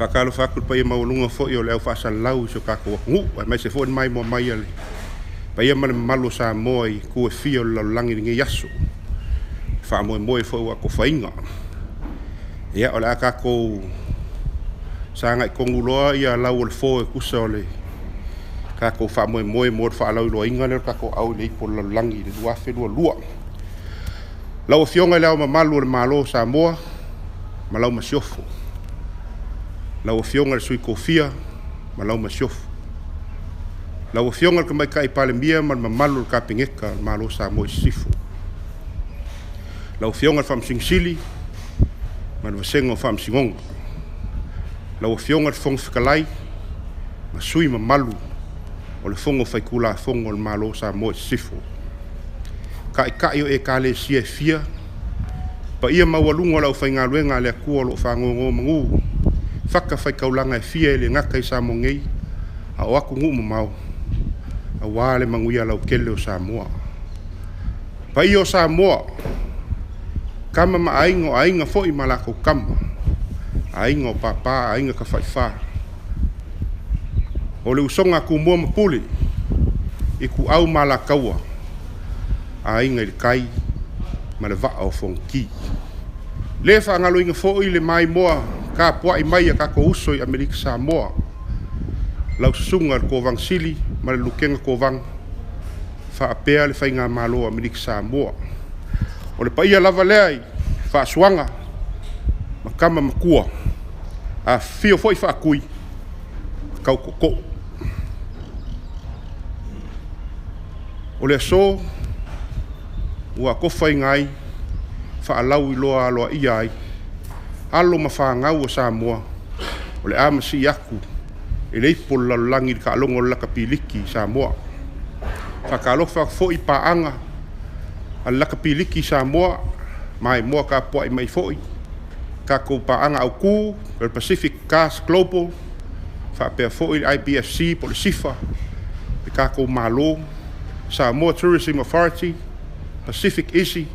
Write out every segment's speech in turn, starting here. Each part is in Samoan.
Faatalofa atu i le paia maualuga foi o le au faasalalau i si o tatou atunuu, aemaise foi le maimoa mai a le paia ma le mamalu o Samoa i itu e fia o le lalolagi i lenei aso. Faamoemoe foi ua atofaina. Ia, o le a tatou sagai tonu loa ia lau o le fo e tusa o le tatou faamoemoe mo le faalauiloaina lea o le tatou au i le Ipu o le Lalolagi i le 2022. Lau Afioga i Le Ao Mamalu o le Malo o Samoa ma lau Masiofo, lau Afioga i le Sui Tofia ma lau Masiofo, lau Afioga i le Tamaitai Palemia ma le mamalu o le Kapeneta o le Malo o Samoa i Sisifo, lau Afioga i le Faamasino Sili ma le Vasega o Faamasinoga, lau Afioga i le Fofoga Fetalai ma sui usufono mamalu o le Fono Faitulafono a le Malo o Samoa i Sisifo, Taitai o Ekalesia e fia, paia maualuga o le aufaigaluega a le Atua o lo o faanonomanu i fatafaitaulaga e fia e le gata i Samoa nei, a o atunuu mamao, aua le manuia lautele o Samoa. Paia o Samoa, Tama ma Aiga, o Aiga foi ma latou Tama, Aiga o Papa, Aiga Tafaifa. O le usoga a Tumua ma Pule, Ituau ma Alataua, Aiga i le Tai ma le Vaa o Fonoti. Le faagaloina foi le maimoa tapuai mai a tatou uso i Amerika Samoa, lau susuga i le Kovana Sili ma le Lutena Kovana, faapea le Faigamalo a Amerika Samoa. O le paia lava lea i faasuaga ma tama matua, afifio foi faatui ma tau tootoo. O le aso ua atofaina ai faalauiloa aloaia ai alo ma fanau a Samoa o le a masii atu i le ipu o le lalolagi i le taaloga o le lakapi liki i Samoa. Faatalofa atu foi i paaga a le lakapi liki i Samoa, maimoa tapuai mai foi tatou paaga autu o le Pacific Gas Global, faapea foi le IBFC po o le SIFA, le tatou Malo, Samoa Tourism Authority, Pacific Easy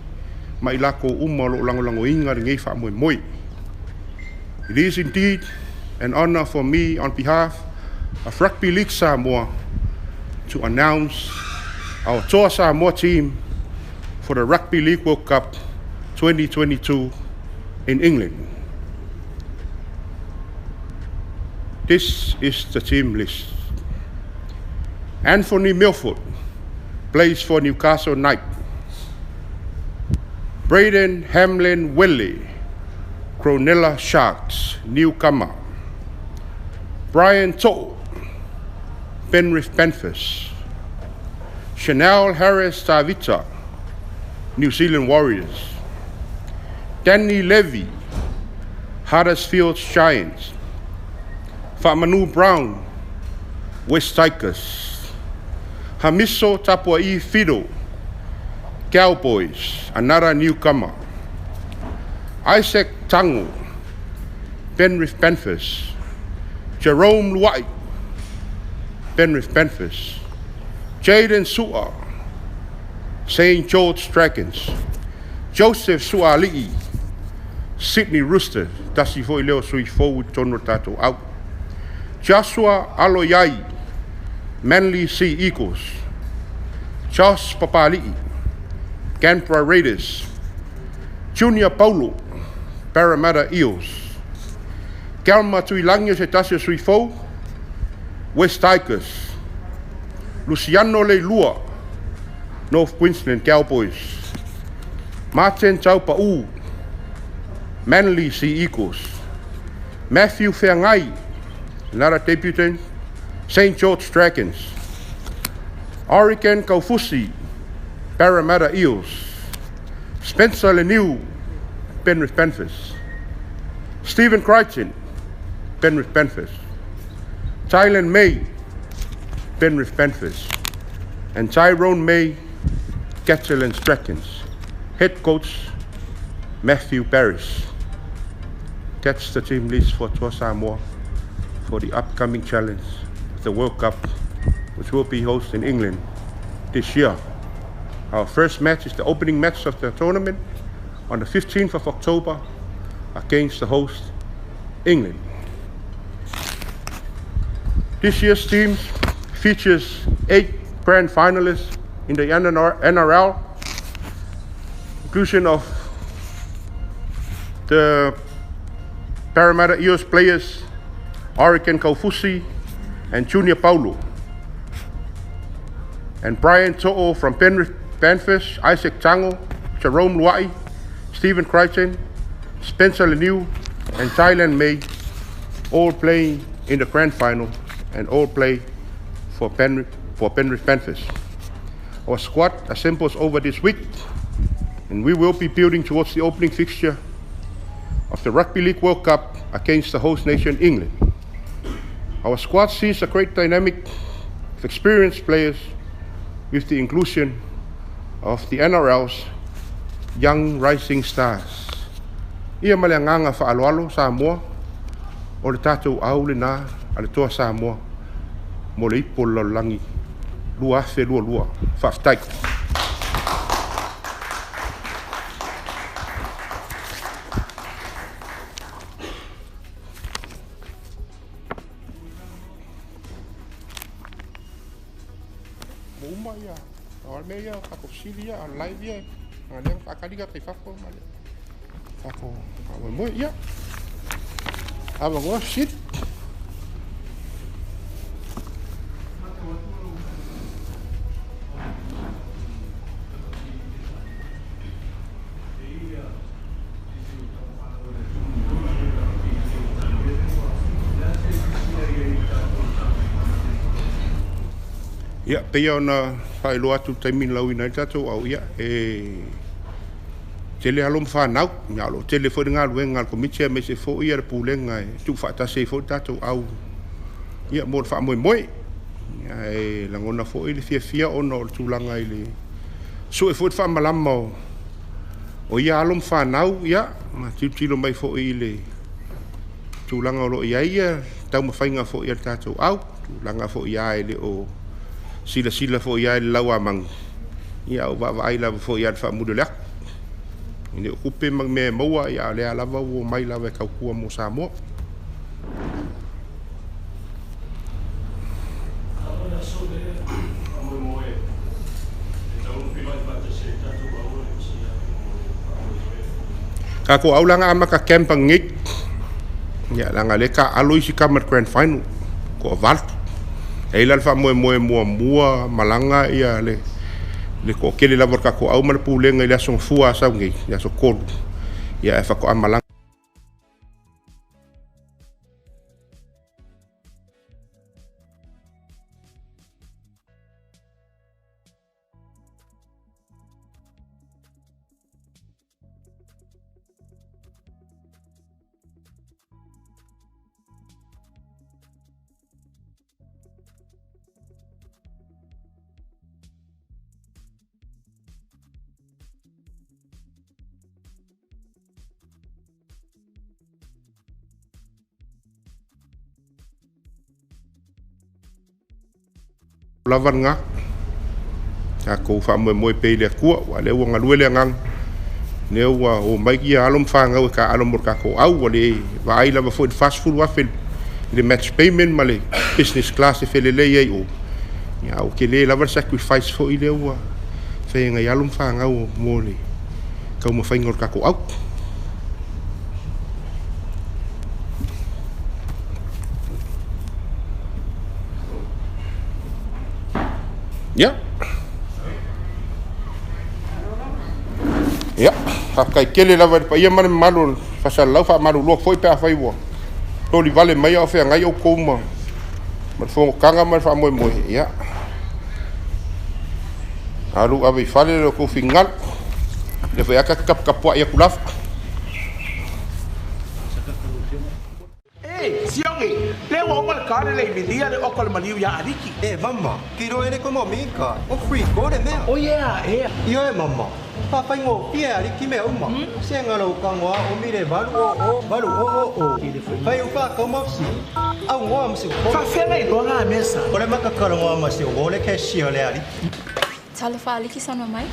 ma i latou uma o lo o lagolagoina lenei faamoemoe. It is indeed an honor for me on behalf of Rugby League Samoa to announce our Toa Samoa team for the Rugby League World Cup 2022 in England. This is the team list. Anthony Milford, Plays for Newcastle Knight. Braden Hamlin Willie, Cronulla Sharks, newcomer. Brian To'o, Penrith Panthers. Chanel Harris Tavita, New Zealand Warriors. Danny Levy, Huddersfield Giants. Fa'amanu Brown, West Tigers. Hamiso Tapua'i Fido, Cowboys, another newcomer. Isaac Tango, Penrith Panthers. Jerome Luai, Penrith Panthers. Jaden Sua, St. George Dragons. Joseph Suali'i, Sydney Roosters, tasi foi lea o sui fou i totonu o le tatou au. Joshua Aloiai, Manly Sea Eagles. Josh Papali'i, Canberra Raiders. Junior Paulo, Parramatta Eels. Kelma Tuilagi o se tasi o sui fou, West Tigers. Luciano Leilua, North Queensland Cowboys. Martin Taupa'u, Manly Sea Eagles. Matthew Feagai, another debutant, St. George Dragons. Oregon Kaufusi, Parramatta Eels. Spencer Leniu, Penrith Panthers. Stephen Crichton, Penrith Panthers. Tylan May, Penrith Panthers. And Tyrone May, Catalans Dragons. Head coach, Matthew Parris. That's the team list for Toa Samoa for the upcoming challenge, the World Cup, which will be hosted in England this year. Our first match is the opening match of the tournament on the 15th of October against the host, England. This year's team features 8 grand finalists in the NRL, inclusion of the Parramatta Eels players Oregon Kaufusi and Junior Paulo, and Brian To'o from Penrith Panthers, Isaac Tango, Jerome Luai, Stephen Crichton, Spencer Leniu, and Thailand May, all playing in the grand final and all play for Penrith Panthers. Our squad assembles over this week, and we will be building towards the opening fixture of the Rugby League World Cup against the host nation, England. Our squad sees a great dynamic of experienced players with the inclusion of the NRL's young rising stars. Ia ma le agaga faaaloalo Samoa o le tatou au lena a le Toa Samoa mo le ipu o le lalolagi 2022. Faafetai. Uma ia, o le mea ia, tako fesili ia, o le live ia, a lea faakali ka taifafo ma le tako faamoemoe ia. Avanoa fesili. Ia, peia ona faailoa atu le taimi na lauina ai le tatou au, ia, e tele alo ma fanau, ia, o lo o tele foi le galuega a le Komiti aemaise foi ia le Pulega e tuufaatasi ai foi le tatou au, ia, mo le faamoemoe. Ia, e lagona foi le fiafia ona o le tulaga i le sue foi le faamalama o ia alo ma fanau, ia, ma tilotilo mai foi i le tulaga o lo o i ai ia taumafaiga foi a le tatou au, tulaga foi ia e le o silasila foi ia i le lauamagu, ia au vaavaai lava foi ia le faamuli o le aku. I le o kupe ma mea e maua, ia lea lava ua mai lava e tautua mo Samoa. Tatou au langa amata camp nei, ia langa le ka alo isi kama le grand final, ko valu. E i la le faamoemoe muamua malaga ia le le toatele lava o le tatou au ma le pulega i le aso Gafua a sau nei, le aso 3, ia ae faatoa malaga. Lava lena. Tatou faamoemoe pea i le Atua, aua o lea ua galue le agaga, o lea ua omai ia alo ma fanau e taaalo mo le tatou au, ua le vaai lava foi i le $40,000 i le match payment ma le business class e felelei ai i o, ia, a ua tele lava le sacrifice foi lea ua fai e nai alo ma fanau mo le taumafaiga o le tatou au. Ia. Ia, faafetai tele lava i le paia ma le mamalu o le faasalalau, faamalulu atu foi pe afai ua toli vale mai a o feagai outou ma le fonotaga ma le faamoemoe. Ia, alu ave i fale lo outou finagalo, lea foi lava ta te taputapuai atu lava. E, Siogi, le ua uma le kare le imilia le oko le maliu ia Aliki. E, mama, ki roa ele ko mo minka, o free ko le mea. O yeah, e. Ioe, mama, whawhaingo fia Aliki mea uma. Se ngalo kangoa o mire valu o o, valu o o o. Whai uwha kau mawsi, au ngoa masi o. Whawhenga i roa ngā mesa. O le makakaro ngoa masi o le cashier le Aliki. Talofa Aliki sana mai.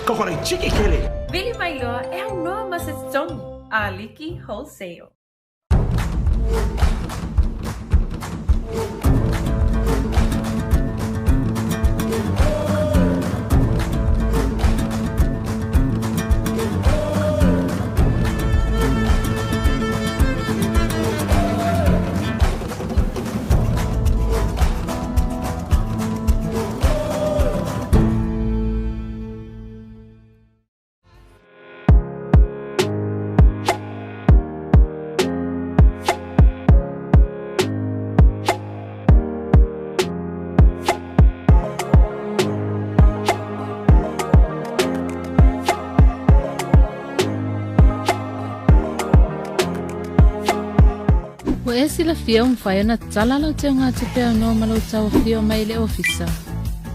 Kokore chiki kele. Vili mai loa e au noa ma se tongi. Aliki Wholesale. Ua e silafia ua mafai ona tatala lau teugatupe aunoa ma lou tauafio mai i le ofisa.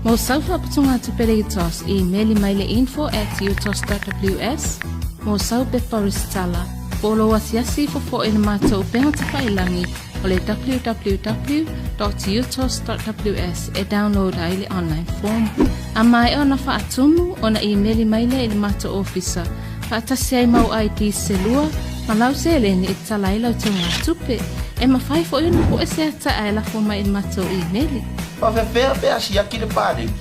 Mo sau faaputugatupe le UTOS, imeli mai le info@utos.ws mo sau pepa resitala po o lou asiasi ifo foi i le matou upega tafailagi o le www.utos.ws e download ai le online form. A maea ona faatumu, ona imeli mai lea i le matou ofisa faatasi ai mau ID se lua ma lau seleni e tatala ai lau teugatupe. E mafai foi ona po'e se ata ae lafo mai i le matou imeli. Faafefea pe a siaki le paleni.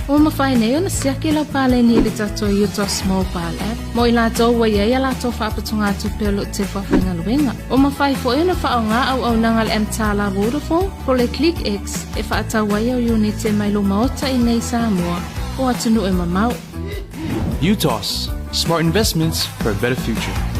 Ua mafai nei ona siaki lau paleni i le tatou UTOS mobile app mo i latou ua i ai a latou faaputugatupe o lo o tefu faigaluega. Ua mafai foi ona faaaoga auaunaga a le mTALA Vodafone po o le Click X e faatau ai au iunite mai lou maota i nei Samoa o atunuu e mamao. UTOS, smart investments for a better future.